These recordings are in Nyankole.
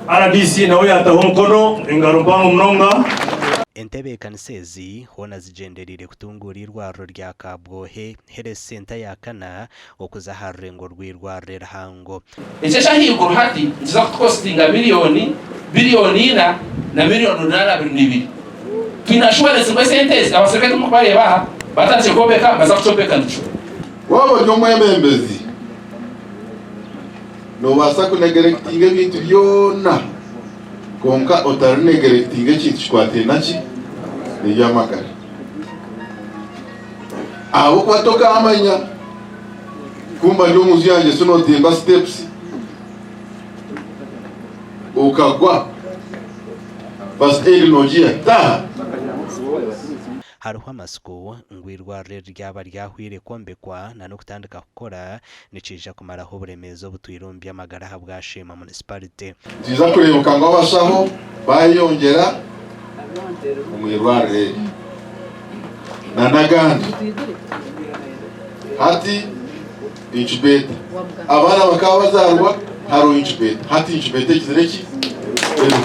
Rdc nawe yaataho omukono, engaro mpango munonga. Entebeekanisa ezi hoona zigyendereire kutunguura eirwariro rya Kabwohe Health Centre ya kana okuza aha rurengo rw'eirwariro erihango. Eki eky'ahaiguru hati nikiza kutukositinga miriyoni biriyoni ina na miriyoni runaana 22. Twine ashuwarensi ngu esente ezi abaserukare turi kubareeba aha batandikire kwombeka nibaza kukyombeka nikyo. Waaba ori omwebembezi, noobaasa kunegerekitinga ebintu byona kwonka otarinegerekitinga ekintu kikwataine na ki? N'eby'amagara. Ahabw'okuba tokaamanya. Ku mba ndi omu nju yangye so nootemba sitepusi okagwa, first aid noogiha? Taaha! Hariho amatsiko ngu eirwariro eri ryaba ryahweire kwombekwa na n'okutandika kukora nikiija kumaraho oburemeezi obutwire omu by'amagara ahabwa Sheema Municipality. Nitwija kureebuka ngu abashaho baayeyongyera omu irwariro eri n'agandi. Hati incubator abaana bakaba bazaarwa hariho incubator hati incubator egizire ki? Eriho.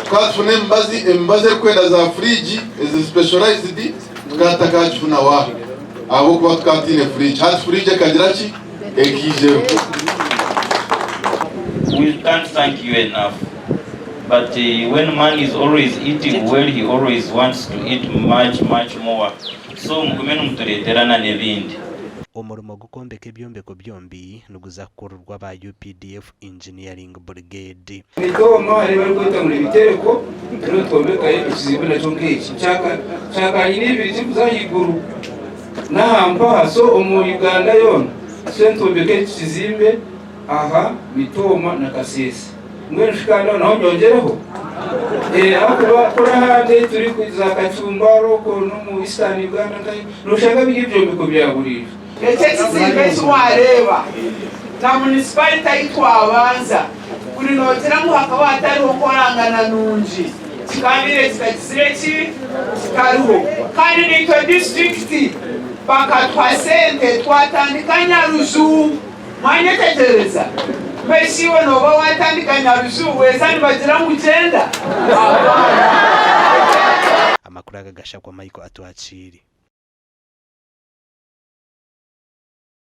Tukaba tufuna emibazi, emibazi erikwenda za fridge ezi specialized tukaba tutakagifuna waaha ahabw'okuba tukaba tutaine fridge. Hati fridge ekagira ki? Ekaijeho. We can't thank you enough but when man is always eating well he always wants to eat much much more so mugume nimutureetera na n'ebindi. Omurimo gw'okwombeka ebyombeko byombi niguza kukurirwa aba UPDF Engineering Brigade. Mitooma hariyo ei barikweta ngu n'ebitereko turiyo nitwombekayo ekizimbe nakyo nk'eki kya kanyina ibiri kirikuza ahaiguru n'aha mpaha so omu Uganda yoona turiyo nitwombeka eki kizimbe aha Mitooma na Kasese. Mbwenu shi kandi aho naho nyongyereho? Ahakuba kuri ahandi ahu turi za Kacumba okwo n'omu Eastern Uganda nkahi noshanga biri ebyombeko bya buriijo. Eki ekizimbe eki wareeba na municipality ahi twabanza kuri nogira ngu hakaba hatariho nkorangana nungi kikabaire kitagizire ki kitariho kandi naitwe disiturikiti bakatuha sente twatandika Nyaruju. Mwanyetegyereza? Mbwenu shi iwe nooba waatandika Nyaruju weeza nibagira ngu gyenda? Abaana. Amakuru aga gashakwa Michael Atwakiire.